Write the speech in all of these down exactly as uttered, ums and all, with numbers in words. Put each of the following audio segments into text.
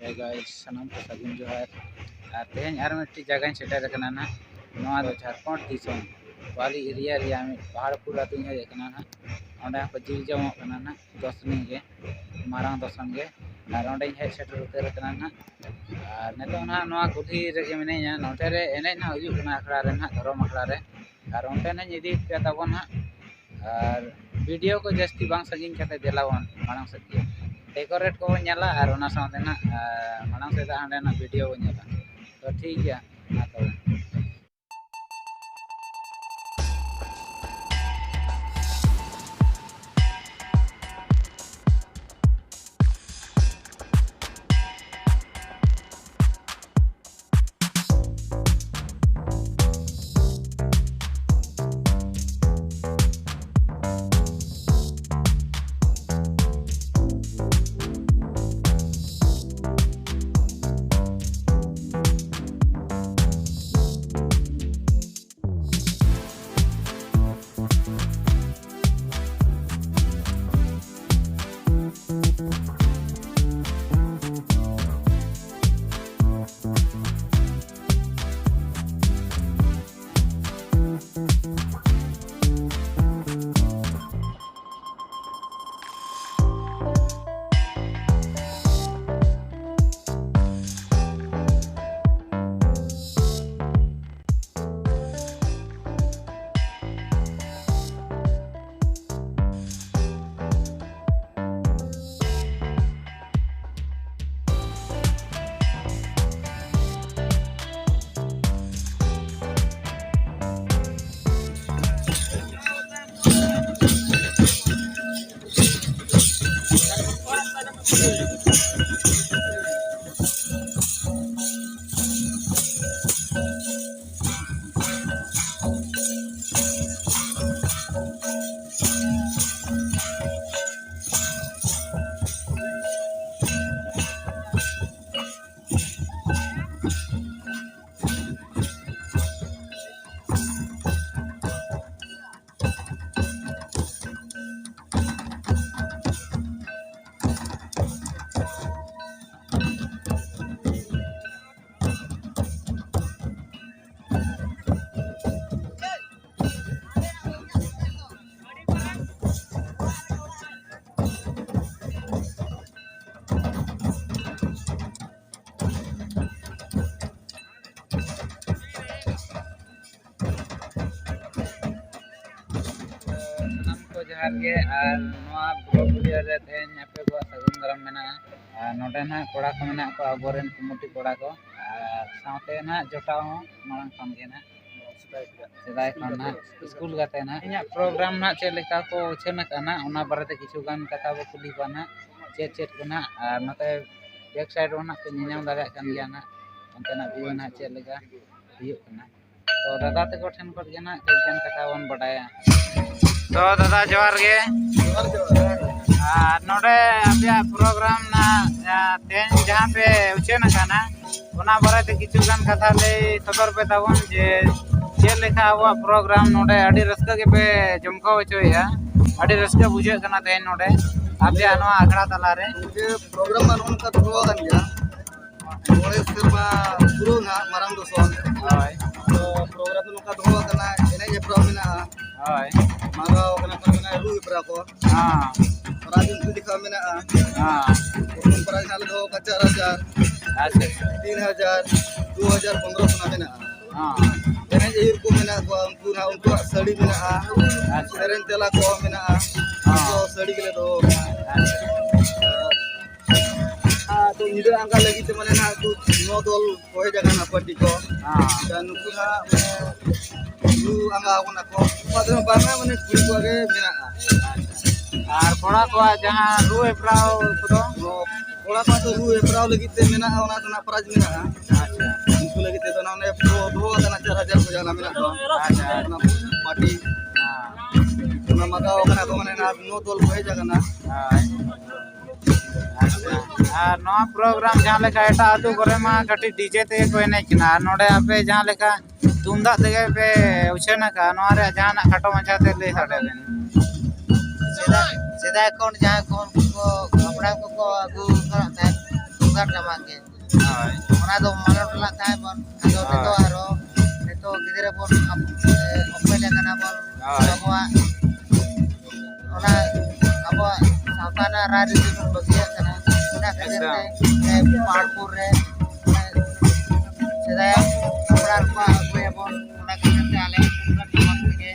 Hey guys, ᱥᱟᱱᱟᱢ ᱠᱚ ᱥᱟᱹᱜᱩᱱ ᱡᱚᱦᱟᱨ᱾ ᱟᱨ ᱛᱮᱦᱮᱧ ᱟᱨ ᱢᱤᱫᱴᱤᱡ ᱡᱟᱭᱜᱟᱧ ᱥᱮᱴᱮᱨ ᱟᱠᱟᱱᱟ ᱱᱟᱦᱟᱜ᱾ ᱱᱚᱣᱟ ᱫᱚ ᱡᱷᱟᱲᱠᱷᱚᱸᱰ ᱫᱤᱥᱚᱢ ᱯᱟᱞᱤ ᱮᱨᱤᱭᱟ ᱨᱮᱭᱟᱜ ᱢᱤᱫ ᱯᱟᱦᱟᱲᱯᱩᱨ ᱟᱹᱛᱩᱧ ᱦᱮᱡ ᱟᱠᱟᱱᱟ ᱱᱟᱦᱟᱜ᱾ ᱚᱸᱰᱮ ᱦᱚᱸᱠᱚ ᱡᱤᱞ ᱡᱚᱢᱚᱜ ᱠᱟᱱᱟ ᱱᱟᱦᱟᱜ, ᱫᱚᱥᱚᱱᱤ ᱜᱮ, ᱢᱟᱨᱟᱝ ᱫᱚᱥᱚᱱ ᱜᱮ᱾ ᱟᱨ ᱚᱸᱰᱮᱧ ᱦᱮᱡ ᱥᱮᱴᱮᱨ ᱩᱛᱟᱹᱨ ᱟᱠᱟᱱᱟ ᱱᱟᱦᱟᱜ᱾ ᱟᱨ ᱱᱤᱛᱚᱜ ᱱᱟᱦᱟᱜ ᱱᱚᱣᱟ ᱠᱩᱞᱦᱤ ᱨᱮᱜᱮ ᱢᱤᱱᱟᱹᱧᱟ᱾ ᱱᱚᱛᱮ ᱨᱮ ᱮᱱᱮᱡ ᱱᱟᱦᱟᱜ ᱦᱩᱭᱩᱜ ᱠᱟᱱᱟ ᱟᱠᱷᱲᱟ ᱨᱮ ᱱᱟᱦᱟᱜ, ᱫᱷᱚᱨᱚᱢ ᱟᱠᱷᱲᱟ ᱨᱮ᱾ ᱟᱨ ᱚᱱᱛᱮ ᱱᱟᱦᱟᱜ ᱤᱧ ᱤᱫᱤᱭᱮᱫ ᱯᱮᱭᱟ ᱛᱟᱵᱚᱱ ᱱᱟᱦᱟᱜ᱾ ᱟᱨ ᱵᱷᱤᱰᱤᱭᱳ ᱠᱚ ᱡᱟᱹᱥᱛᱤ ᱵᱟᱝ ᱥᱟᱺᱜᱤᱧ ᱠᱟᱛᱮ ᱫᱮᱞᱟ ᱵᱚᱱ ᱢᱟᱲᱟᱝ ᱥᱮᱫ ᱜᱮ᱾ ᱰᱮᱠᱳᱨᱮᱴ ᱠᱚᱵᱚᱱ ᱧᱮᱞᱟ ᱟᱨ ᱚᱱᱟ ᱥᱟᱶᱛᱮ ᱱᱟᱦᱟᱜ, ᱟᱨ ᱢᱟᱲᱟᱝ ᱥᱮᱫ ᱦᱟᱸᱰᱮᱱᱟᱜ ᱵᱷᱤᱰᱤᱭᱳ ᱵᱚᱱ ᱧᱮᱞᱟ᱾ ᱛᱚ ᱴᱷᱤᱠ ᱜᱮᱭᱟ, ᱢᱟ ᱛᱚᱵᱮ᱾ ᱡᱚᱦᱟᱨ ᱜᱮ, ᱟᱨ ᱱᱚᱣᱟ ᱵᱞᱚᱜ ᱵᱷᱤᱰᱤᱭᱳ ᱨᱮ ᱛᱮᱦᱮᱧ ᱟᱯᱮ ᱠᱚᱣᱟᱜ ᱥᱟᱹᱜᱩᱱ ᱫᱟᱨᱟᱢ ᱢᱮᱱᱟᱜᱼᱟ᱾ ᱟᱨ ᱱᱚᱰᱮ ᱱᱟᱦᱟᱜ ᱠᱚᱲᱟ ᱠᱚ ᱢᱮᱱᱟᱜ ᱠᱚᱣᱟ, ᱟᱵᱚᱨᱮᱱ ᱠᱩᱢᱩᱴᱤ ᱠᱚᱲᱟ ᱠᱚ, ᱟᱨ ᱥᱟᱶᱛᱮ ᱱᱟᱦᱟᱜ ᱡᱚᱴᱟᱣ ᱦᱚᱸ ᱢᱟᱲᱟᱝ ᱠᱷᱚᱱ ᱜᱮ ᱱᱟᱦᱟᱜ, ᱥᱮᱫᱟᱭ ᱠᱷᱚᱱ ᱱᱟᱦᱟᱜ ᱥᱠᱩᱞ ᱜᱟᱛᱮ ᱱᱟᱦᱟᱜ᱾ ᱤᱧᱟᱹᱜ ᱯᱨᱳᱜᱨᱟᱢ ᱱᱟᱦᱟᱜ ᱪᱮᱫ ᱞᱮᱠᱟ ᱠᱚ ᱩᱪᱷᱟᱹᱱ ᱟᱠᱟᱱᱟ, ᱚᱱᱟ ᱵᱟᱨᱮᱛᱮ ᱠᱤᱪᱷᱩ ᱜᱟᱱ ᱠᱟᱛᱷᱟ ᱵᱚ ᱠᱩᱞᱤ ᱠᱚᱣᱟ ᱱᱟᱦᱟᱜ, ᱪᱮᱫ ᱪᱮᱫ ᱠᱚ ᱱᱟᱦᱟᱜ, ᱟᱨ ᱱᱚᱛᱮ ᱵᱮᱠ ᱥᱟᱭᱤᱰ ᱨᱮᱦᱚᱸ ᱱᱟᱦᱟᱜ ᱯᱮ ᱧᱮᱞᱧᱟᱢ ᱫᱟᱲᱮᱭᱟᱜ ᱠᱟᱱ ᱜᱮᱭᱟ ᱱᱟᱦᱟᱜ, ᱚᱱᱛᱮᱱᱟᱜ ᱵᱷᱤᱭᱩ ᱱᱟᱦᱟᱜ ᱪᱮᱫ ᱞᱮᱠᱟ ᱦᱩᱭᱩᱜ ᱠᱟᱱᱟ᱾ ᱛᱚ ᱫᱟᱫᱟ ᱛᱟᱠᱚ ᱴᱷᱮᱱ ᱠᱷᱚᱱ ᱜᱮ ᱱᱟᱦᱟᱜ ᱠᱟᱹᱡ ᱜᱟᱱ ᱠᱟᱛᱷᱟ ᱵᱚᱱ ᱵᱟᱰᱟᱭᱟ᱾ ᱛᱚ ᱫᱟᱫᱟ ᱡᱚᱦᱟᱨ ᱜᱮ᱾ ᱟᱨ ᱱᱚᱰᱮ ᱟᱯᱮᱭᱟᱜ ᱯᱨᱳᱜᱨᱟᱢ ᱱᱟᱦᱟᱜ, ᱟ, ᱛᱮᱦᱮᱧ ᱡᱟᱦᱟᱸ ᱯᱮ ᱩᱪᱷᱟᱹᱱ ᱟᱠᱟᱱᱟ, ᱚᱱᱟ ᱵᱟᱨᱮᱛᱮ ᱠᱤᱪᱷᱩ ᱜᱟᱱ ᱠᱟᱛᱷᱟ ᱞᱟᱹᱭ ᱥᱚᱫᱚᱨ ᱯᱮ ᱛᱟᱵᱚᱱ, ᱡᱮ ᱪᱮᱫ ᱞᱮᱠᱟ ᱟᱵᱚᱣᱟᱜ ᱯᱨᱳᱜᱨᱟᱢ ᱱᱚᱰᱮ ᱟᱹᱰᱤ ᱨᱟᱹᱥᱠᱟᱹ ᱜᱮᱯᱮ ᱡᱚᱢᱠᱟᱣ ᱦᱚᱪᱚᱭᱮᱫᱼᱟ, ᱟᱹᱰᱤ ᱨᱟᱹᱥᱠᱟᱹ ᱵᱩᱡᱷᱟᱹᱜ ᱠᱟᱱᱟ ᱛᱮᱦᱮᱧ ᱱᱚᱰᱮ ᱟᱯᱮᱭᱟᱜ ᱱᱚᱣᱟ ᱟᱠᱷᱲᱟ ᱛᱟᱞᱟᱨᱮ᱾ ᱯᱨᱳᱜᱨᱟᱢ ᱢᱟ ᱱᱚᱜᱼᱚ ᱱᱚᱝᱠᱟ ᱫᱚᱦᱚ ᱟᱠᱟᱱ ᱜᱮᱭᱟ, ᱢᱚᱬᱮ ᱥᱮᱨᱢᱟ ᱯᱩᱨᱟᱹᱣ ᱱᱟ ᱢᱟᱨᱟᱝ ᱫᱚᱥᱚᱱ᱾ ᱦᱳᱭ᱾ ᱛᱚ ᱯᱨᱳᱜᱨᱟᱢ ᱫᱚ ᱱᱚᱝᱠᱟ ᱫᱚᱦᱚ ᱟᱠᱟᱱᱟ, ᱮᱱᱮᱡ ᱦᱮᱯᱨᱟᱣ ᱢᱮᱱᱟᱜᱼᱟ, ᱦᱳᱭ᱾ ᱢᱟᱜᱟᱣ ᱠᱟᱱᱟ ᱠᱚ, ᱢᱮᱱᱟᱜᱼᱟ ᱨᱩ ᱦᱮᱯᱨᱟᱣ ᱠᱚ᱾ ᱦᱮᱸ᱾ ᱯᱨᱟᱭᱤᱡᱽ ᱩᱱᱠᱩ ᱞᱮᱠᱟ ᱢᱮᱱᱟᱜᱼᱟ᱾ ᱦᱮᱸ᱾ ᱯᱨᱚᱛᱷᱚᱢ ᱯᱨᱟᱭᱤᱡᱽ ᱟᱞᱮ ᱫᱚᱦᱚ ᱠᱟᱜᱼᱟ ᱪᱟᱨ ᱦᱟᱡᱟᱨ, ᱟᱪᱪᱷᱟ, ᱟᱪᱪᱷᱟ᱾ ᱛᱤᱱ ᱦᱟᱡᱟᱨ, ᱫᱩ ᱦᱟᱡᱟᱨ ᱯᱚᱱᱨᱚ ᱥᱚ ᱢᱮᱱᱟᱜᱼᱟ᱾ ᱦᱮᱸ᱾ ᱮᱱᱮᱡ ᱟᱹᱭᱩᱨ ᱠᱚ ᱢᱮᱱᱟᱜ ᱠᱚᱣᱟ, ᱩᱱᱠᱩ ᱱᱟᱜ ᱩᱱᱠᱩᱣᱟᱜ ᱥᱟᱹᱲᱤ ᱢᱮᱱᱟᱜᱼᱟ, ᱟᱪᱪᱷᱟ᱾ ᱥᱮᱨᱮᱧ ᱛᱮᱞᱟ ᱠᱚ ᱢᱮᱱᱟᱜᱼᱟ, ᱦᱮᱸ᱾ ᱩᱱᱠᱩ ᱥᱟᱹᱲᱤ ᱜᱮᱞᱮ ᱫᱚᱦᱚ ᱠᱟᱜᱼᱟ᱾ ᱟᱪᱪᱷᱟ᱾ ᱟᱨ ᱛᱚ ᱧᱤᱫᱟᱹ ᱟᱸᱜᱟ ᱞᱟᱹᱜᱤᱫ ᱛᱮ ᱢᱟᱱᱮ ᱱᱟᱜ ᱩᱱᱠᱩ ᱱᱚ ᱫᱚᱞ ᱠᱚ ᱦᱮᱡ ᱟᱠᱟᱱᱟ ᱯᱟᱹᱴᱤ ᱠᱚ᱾ ᱦᱮᱸ᱾ ᱟᱨ ᱱᱩᱠᱩ ᱱᱟᱜ ᱢᱟᱱᱮ ᱨᱩ ᱟᱸᱜᱟ ᱟᱠᱟᱱᱟ ᱠᱚ, ᱩᱱᱠᱩᱣᱟᱜ ᱫᱚ ᱵᱟᱝᱟ ᱢᱟᱱᱮ ᱠᱩᱲᱤ ᱠᱚᱣᱟᱜ ᱜᱮ ᱢᱮᱱᱟᱜᱼᱟ᱾ ᱟᱪᱪᱷᱟ᱾ ᱟᱨ ᱠᱚᱲᱟ ᱠᱚᱣᱟᱜ ᱡᱟᱦᱟᱸ ᱨᱩ ᱦᱮᱯᱨᱟᱣ ᱠᱚᱫᱚ? ᱠᱚᱲᱟ ᱠᱚᱣᱟᱜ ᱫᱚ ᱨᱩ ᱦᱮᱯᱨᱟᱣ ᱞᱟᱹᱜᱤᱫ ᱛᱮ ᱢᱮᱱᱟᱜᱼᱟ, ᱚᱱᱟ ᱫᱚ ᱱᱟᱜ ᱯᱨᱟᱭᱤᱡᱽ ᱢᱮᱱᱟᱜᱼᱟ᱾ ᱟᱪᱪᱷᱟ᱾ ᱩᱱᱠᱩ ᱞᱟᱹᱜᱤᱫ ᱛᱮᱫᱚ ᱱᱟᱜ ᱚᱱᱮ ᱠᱚ ᱫᱚᱦᱚ ᱟᱠᱟᱱᱟ, ᱪᱟᱨ ᱦᱟᱡᱟᱨ ᱠᱚ ᱡᱟᱦᱟᱸ ᱢᱮᱱᱟᱜ ᱫᱚ᱾ ᱟᱪᱪᱷᱟ᱾ ᱚᱱᱟ ᱯᱟᱨᱴᱤ᱾ ᱦᱮᱸ᱾ ᱚᱱᱟ ᱢᱟᱜᱟᱣ ᱟᱠᱟᱱᱟ ᱠᱚ, ᱢᱟᱱᱮ ᱱᱟᱜ ᱱᱚ ᱫᱚᱞ ᱠᱚ ᱦᱮᱡ ᱟᱠᱟᱱᱟ᱾ ᱦᱳᱭ᱾ ᱟᱪᱪᱷᱟ᱾ ᱟᱨ ᱱᱚᱣᱟ ᱯᱨᱳᱜᱨᱟᱢ ᱡᱟᱦᱟᱸ ᱞᱮᱠᱟ ᱮᱴᱟᱜ ᱟᱹᱛᱩ ᱠᱚᱨᱮ ᱢᱟ ᱠᱟᱹᱴᱤᱡ ᱰᱤᱡᱮ ᱛᱮᱜᱮ ᱠᱚ ᱮᱱᱮᱡ ᱠᱟᱱᱟ, ᱟᱨ ᱱᱚᱰᱮ ᱟᱯᱮ ᱡᱟᱦᱟᱸ ᱞᱮᱠᱟ ᱛᱩᱢᱫᱟᱜ ᱛᱮᱜᱮ ᱯᱮ ᱩᱪᱷᱟᱹᱱ ᱟᱠᱟᱫᱼᱟ, ᱱᱚᱣᱟ ᱨᱮᱭᱟᱜ ᱡᱟᱦᱟᱱᱟᱜ ᱠᱷᱟᱴᱚ ᱢᱟᱪᱷᱟ ᱛᱮ ᱞᱟᱹᱭ ᱥᱟᱰᱮ ᱵᱮᱱ᱾ ᱥᱮᱫᱟᱭ, ᱥᱮᱫᱟᱭ ᱠᱷᱚᱱ ᱡᱟᱦᱟᱸ ᱠᱷᱚᱱ ᱠᱚ ᱦᱟᱯᱲᱟᱢ ᱠᱚᱠᱚ ᱟᱹᱜᱩ ᱟᱠᱟᱫ ᱛᱟᱦᱮᱸᱫ ᱛᱩᱢᱫᱟᱜ ᱴᱟᱢᱟᱠ ᱜᱮ᱾ ᱦᱳᱭ᱾ ᱚᱱᱟ ᱫᱚ ᱢᱟᱞᱚᱴ ᱞᱟᱜ ᱛᱟᱦᱮᱸ ᱵᱚᱱ᱾ ᱟᱫᱚ ᱦᱳᱭ᱾ ᱱᱤᱛᱚᱜ ᱟᱨᱚ, ᱱᱤᱛᱚᱜ ᱜᱤᱫᱽᱨᱟᱹ ᱵᱚᱱ ᱟᱯ-, ᱮ, ᱚᱠᱚᱭ ᱞᱮᱠᱟᱱᱟ ᱵᱚᱱ ᱦᱳᱭ᱾ ᱟᱵᱚᱣᱟᱜ ᱚᱱᱟ ᱟᱵᱚᱣᱟᱜ ᱥᱟᱶᱛᱟ ᱨᱮᱱᱟᱜ ᱨᱟᱡᱽᱱᱤᱛᱤ ᱵᱚᱱ ᱵᱟᱹᱜᱤᱭᱟᱜ ᱠᱟᱱᱟ᱾ ᱚᱱᱟ ᱠᱷᱟᱹᱛᱤᱨ ᱮᱠᱫᱚᱢ᱾ ᱛᱮ ᱛᱮᱦᱮᱧ ᱯᱟᱦᱟᱲᱯᱩᱨ ᱨᱮ, ᱢᱟᱱᱮ, ᱥᱮᱫᱟᱭ ᱦᱟᱯᱲᱟᱢ ᱠᱚᱣᱟᱜ ᱟᱹᱜᱩᱭᱟᱵᱚᱱ᱾ ᱚᱱᱟ ᱠᱷᱟᱹᱛᱤᱨ ᱛᱮ ᱟᱞᱮ ᱛᱩᱢᱫᱟᱜ ᱴᱟᱢᱟᱠ ᱛᱮᱜᱮ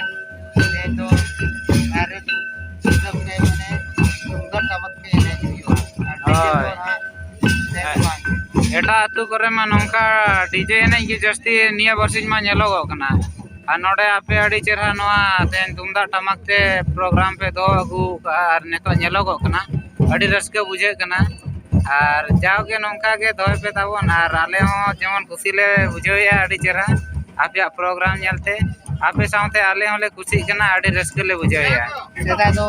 ᱛᱮᱦᱮᱧ ᱫᱚ ᱨᱟᱡᱽᱱᱤᱛᱤ ᱦᱳᱭ᱾ ᱮᱴᱟᱜ ᱟᱹᱛᱩ ᱠᱚᱨᱮ ᱢᱟ ᱱᱚᱝᱠᱟ ᱰᱤᱡᱮ ᱮᱱᱮᱡ ᱜᱮ ᱡᱟᱹᱥᱛᱤ ᱱᱤᱭᱟᱹ ᱵᱟᱨᱥᱤᱧ ᱢᱟ ᱧᱮᱞᱚᱜᱚᱜ ᱠᱟᱱᱟ, ᱟᱨ ᱱᱚᱰᱮ ᱟᱯᱮ ᱟᱹᱰᱤ ᱪᱮᱦᱨᱟ ᱱᱚᱣᱟ ᱛᱮᱦᱮᱧ ᱛᱩᱢᱫᱟᱜ ᱴᱟᱢᱟᱠ ᱛᱮ ᱯᱨᱳᱜᱨᱟᱢ ᱯᱮ ᱫᱚᱦᱚ ᱟᱹᱜᱩ ᱠᱟᱜᱼᱟ, ᱟᱨ ᱱᱤᱛᱚᱜ ᱧᱮᱞᱚᱜᱚᱜ ᱠᱟᱱᱟ, ᱟᱹᱰᱤ ᱨᱟᱹᱥᱠᱟᱹ ᱵᱩᱡᱷᱟᱹᱜ ᱠᱟᱱᱟ᱾ ᱟᱨ ᱡᱟᱣᱜᱮ ᱱᱚᱝᱠᱟ ᱜᱮ ᱫᱚᱦᱚᱭ ᱯᱮ ᱛᱟᱵᱚᱱ, ᱟᱨ ᱟᱞᱮ ᱦᱚᱸ ᱡᱮᱢᱚᱱ ᱠᱩᱥᱤ ᱞᱮ ᱵᱩᱡᱷᱟᱹᱣᱮᱫᱼᱟ ᱟᱹᱰᱤ ᱪᱮᱦᱨᱟ ᱟᱯᱮᱭᱟᱜ ᱯᱨᱳᱜᱨᱟᱢ ᱧᱮᱞᱛᱮ᱾ ᱟᱯᱮ ᱥᱟᱶᱛᱮ ᱟᱞᱮ ᱦᱚᱸᱞᱮ ᱠᱩᱥᱤᱜ ᱠᱟᱱᱟ, ᱟᱹᱰᱤ ᱨᱟᱹᱥᱠᱟᱹ ᱞᱮ ᱵᱩᱡᱷᱟᱹᱣᱮᱫᱼᱟ᱾ ᱥᱮᱫᱟᱭ ᱫᱚ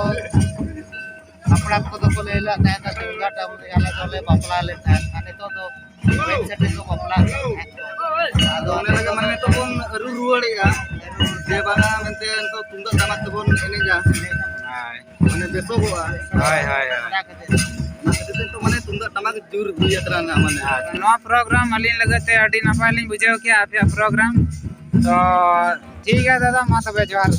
ᱦᱟᱯᱲᱟᱢ ᱠᱚᱫᱚ ᱠᱚ ᱞᱟᱹᱭ ᱞᱮᱫ ᱛᱟᱦᱮᱸᱫ, ᱛᱩᱢᱫᱟᱜ ᱴᱟᱢᱟᱠ ᱛᱮᱜᱮ ᱟᱞᱮ ᱫᱚᱞᱮ ᱵᱟᱯᱞᱟ ᱞᱮᱫ ᱛᱟᱦᱮᱸᱫ, ᱟᱨ ᱱᱤᱛᱚᱜ ᱫᱚ ᱢᱤᱫ ᱥᱮᱫ ᱛᱮᱠᱚ ᱵᱟᱯᱞᱟᱜ ᱠᱟᱱᱟ᱾ ᱟᱫᱚ ᱚᱱᱮ ᱚᱱᱟᱜᱮ ᱢᱟᱱᱮ ᱱᱤᱛᱚᱜ ᱵᱚᱱ ᱨᱩ ᱨᱩᱣᱟᱹᱲᱮᱜᱼᱟ, ᱡᱮ ᱵᱟᱝᱟ ᱢᱮᱱᱛᱮ ᱱᱤᱛᱚᱜ ᱛᱩᱢᱫᱟᱜ ᱴᱟᱢᱟᱠ ᱛᱮᱵᱚᱱ ᱮᱱᱮᱡᱟ, ᱦᱳᱭ᱾ ᱢᱟᱱᱮ ᱵᱮᱥᱚᱜᱚᱜᱼᱟ᱾ ᱦᱳᱭ, ᱦᱳᱭ, ᱦᱳᱭ᱾ ᱚᱱᱟ ᱠᱷᱟᱹᱛᱤᱨ ᱛᱮ ᱱᱤᱛᱚᱜ ᱢᱟᱱᱮ ᱛᱩᱢᱫᱟᱜ ᱴᱟᱢᱟᱠ ᱡᱳᱨ ᱦᱩᱭ ᱟᱠᱟᱱᱟ ᱱᱟᱦᱟᱜ ᱢᱟᱱᱮ᱾ ᱟᱪᱪᱷᱟ, ᱱᱚᱣᱟ ᱯᱨᱳᱜᱨᱟᱢ ᱟᱹᱞᱤᱧ ᱞᱟᱹᱜᱤᱫ ᱛᱮ ᱟᱹᱰᱤ ᱱᱟᱯᱟᱭ ᱞᱤᱧ ᱵᱩᱡᱷᱟᱹᱣ ᱠᱮᱜᱼᱟ ᱟᱯᱮᱭᱟᱜ ᱯᱨᱳᱜᱨᱟᱢ᱾ ᱛᱚ ᱴᱷᱤᱠ ᱜᱮᱭᱟ ᱫᱟᱫᱟ, ᱢᱟ ᱛᱚᱵᱮ ᱡᱚᱦᱟᱨ᱾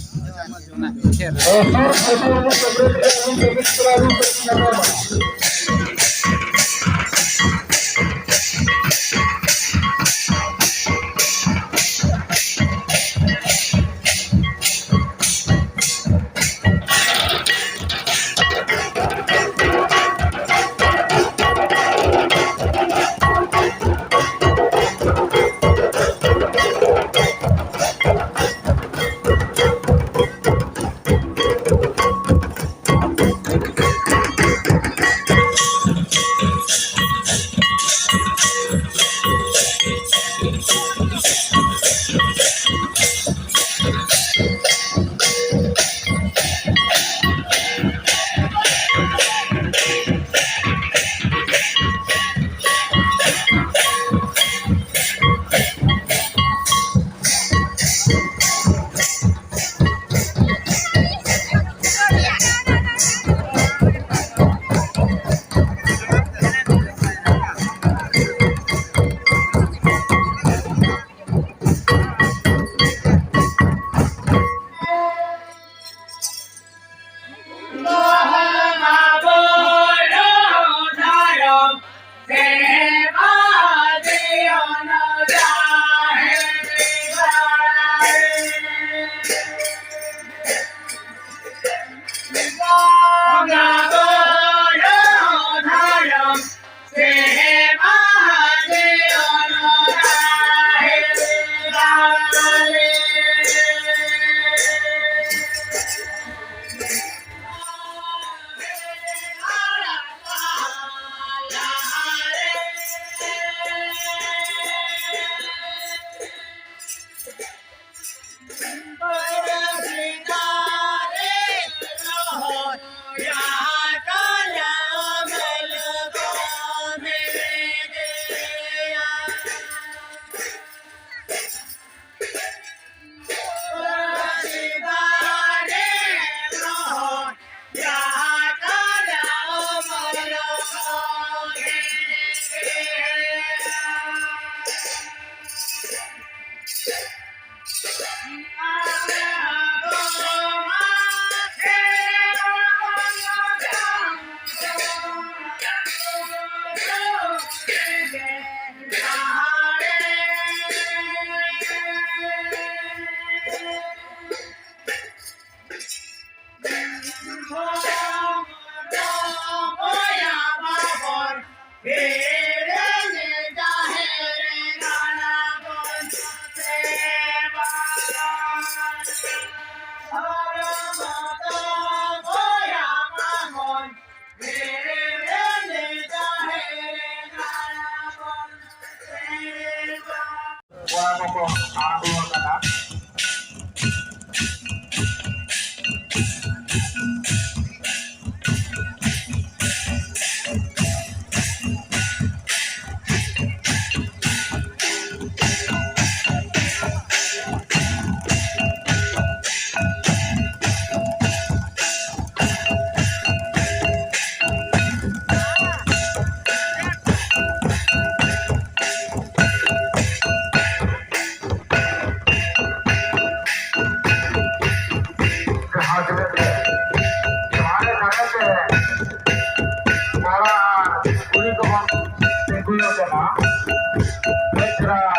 ᱠᱚ ᱟᱬᱜᱚ ᱟᱠᱟᱫᱟ᱾ ᱡᱟᱦᱟᱸ ᱛᱤᱱᱟᱹᱜ ᱜᱮ ᱱᱚᱣᱟ ᱨᱮ ᱫᱟᱲᱮ ᱛᱮ ᱠᱚᱲᱟ ᱟᱨ ᱠᱩᱲᱤ ᱠᱚᱵᱚᱱ ᱛᱤᱸᱜᱩ ᱟᱠᱟᱱᱟ, ᱵᱮᱥ ᱫᱷᱟᱨᱟ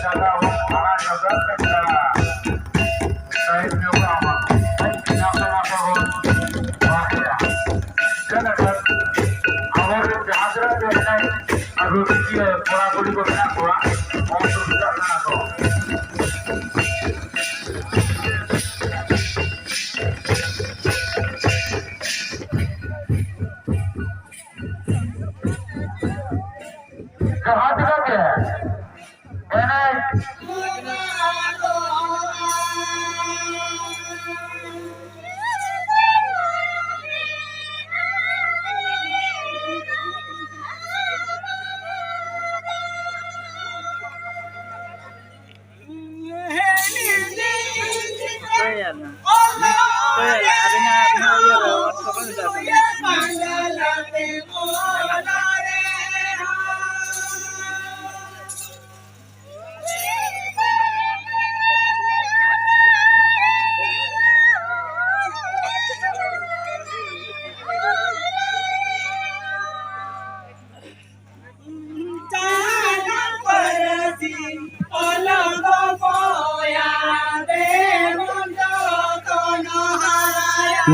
ᱡᱟᱭᱜᱟ ᱵᱚᱱ ᱵᱷᱟᱲᱟ ᱧᱚᱜᱟ, ᱵᱮᱥ ᱫᱷᱟᱨᱟ ᱥᱟᱭᱤᱰ ᱧᱚᱜᱚᱜ ᱟᱵᱚᱱ᱾ ᱱᱟᱥᱮ ᱱᱟᱥᱮ ᱵᱚᱱ ᱵᱷᱟᱜᱮᱜᱼᱟ᱾ ᱪᱮᱫ ᱞᱮᱠᱟ? ᱟᱵᱚᱨᱮᱱ ᱡᱟᱦᱟᱸ ᱛᱤᱱᱟᱹᱜ ᱜᱮ ᱮᱱᱮᱡ ᱟᱨ ᱨᱩᱥᱤᱠᱤᱭᱟᱹ ᱠᱚᱲᱟ ᱠᱩᱲᱤ ᱠᱚ ᱢᱮᱱᱟᱜ ᱠᱚᱣᱟ, ᱚᱥᱩᱵᱤᱫᱷᱟᱜ ᱠᱟᱱᱟ ᱠᱚ᱾ ᱡᱟᱦᱟᱸ ᱛᱤᱱᱟᱹᱜ ᱜᱮ ᱮᱱᱮᱡ ᱦᱳᱭ, ᱟᱨ ᱦᱳᱭ, ᱟᱨ ᱤᱧᱟᱹᱜ, ᱤᱧᱟᱹᱜ ᱤᱭᱟᱹ ᱨᱮ WhatsApp ᱨᱮ ᱢᱮᱛᱟᱜ ᱠᱟᱱᱟ᱾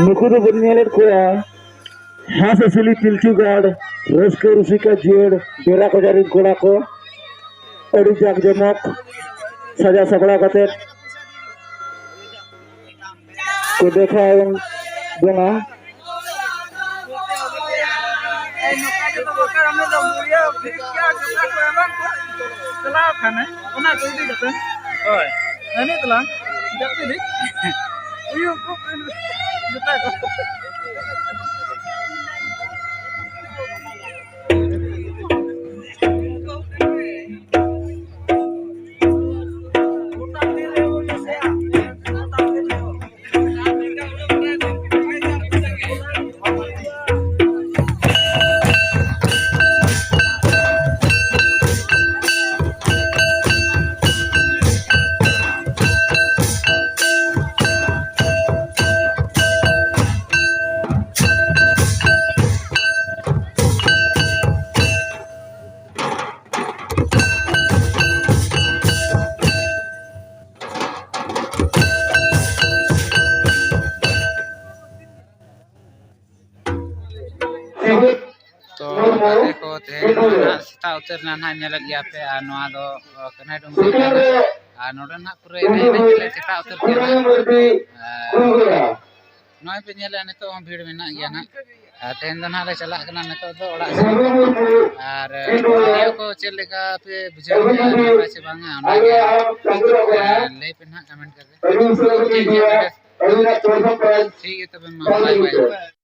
ᱱᱩᱠᱩ ᱫᱚᱵᱚᱱ ᱧᱮᱞᱮᱫ ᱠᱚᱣᱟ ᱦᱟᱸᱥ ᱦᱟᱸᱥᱞᱤ ᱯᱤᱞᱪᱩ ᱜᱟᱲ ᱨᱟᱹᱥᱠᱟᱹ ᱨᱩᱥᱤᱠᱟ ᱡᱤᱭᱟᱹᱲ ᱰᱮᱨᱟ ᱠᱚᱪᱟ ᱨᱤᱱ ᱠᱚᱲᱟ ᱠᱚ ᱟᱹᱰᱤ ᱡᱟᱠ ᱡᱚᱢᱚᱠ ᱥᱟᱡᱟᱣ ᱥᱟᱯᱲᱟᱣ ᱠᱟᱛᱮᱫ ᱠᱚ ᱫᱮᱠᱷᱟᱣ ᱵᱚᱱᱟ᱾ ᱪᱟᱞᱟᱣ ᱠᱷᱟᱱᱮ, ᱚᱱᱟ ᱠᱚ ᱤᱫᱤ ᱠᱟᱛᱮ᱾ ᱦᱳᱭ᱾ ᱮᱱᱮᱡ ᱛᱟᱞᱟᱝ, ᱡᱟᱹᱯᱤᱫ ᱨᱮ᱾ ᱩᱭᱩ ᱠᱚ, ᱡᱚᱛᱚ ᱠᱚ᱾ ᱛᱚ ᱜᱟᱛᱮ ᱠᱚ, ᱛᱮᱦᱮᱧ ᱫᱚ ᱱᱟᱦᱟᱜ ᱥᱮᱛᱟᱜ ᱩᱛᱟᱹᱨ ᱮᱱᱟ ᱱᱟᱦᱟᱜ, ᱧᱮᱞᱮᱫ ᱜᱮᱭᱟ ᱯᱮ᱾ ᱟᱨ ᱱᱚᱣᱟ ᱫᱚ, ᱚ, ᱠᱟᱹᱱᱦᱟᱹᱭ ᱰᱩᱝᱨᱤ ᱠᱟᱱᱟ᱾ ᱟᱨ ᱱᱚᱰᱮ ᱱᱟᱦᱟᱜ ᱯᱩᱨᱟᱹ ᱮᱱᱮᱡ ᱮᱱᱮᱡ ᱛᱮᱞᱮ ᱥᱮᱛᱟᱜ ᱩᱛᱟᱹᱨ ᱠᱮᱫᱟ᱾ ᱟᱨ ᱱᱚᱜᱼᱚᱭ ᱯᱮ ᱧᱮᱞᱮᱫᱼᱟ, ᱱᱤᱛᱚᱜ ᱦᱚᱸ ᱵᱷᱤᱲ ᱢᱮᱱᱟᱜ ᱜᱮᱭᱟ ᱱᱟᱦᱟᱜ᱾ ᱟᱨ ᱛᱮᱦᱮᱧ ᱫᱚ ᱱᱟᱦᱟᱜ ᱞᱮ ᱪᱟᱞᱟᱜ ᱠᱟᱱᱟ ᱱᱤᱛᱚᱜ ᱫᱚ ᱚᱲᱟᱜ ᱥᱮᱫ᱾ ᱟᱨ video ᱠᱚ ᱪᱮᱫ ᱞᱮᱠᱟ ᱯᱮ ᱵᱩᱡᱷᱟᱹᱣ ᱠᱮᱫᱼᱟ, ᱱᱟᱯᱟᱭ ᱥᱮ ᱵᱟᱝᱟ, ᱚᱱᱟᱜᱮ, ᱟᱨ ᱞᱟᱹᱭ ᱯᱮ ᱱᱟᱦᱟᱜ comment ᱠᱟᱛᱮ᱾ ᱴᱷᱤᱠ ᱜᱮᱭᱟ ᱛᱚᱵᱮ᱾ ᱴᱷᱤᱠ ᱜᱮᱭᱟ ᱛᱚᱵᱮ ᱢᱟ, bye bye᱾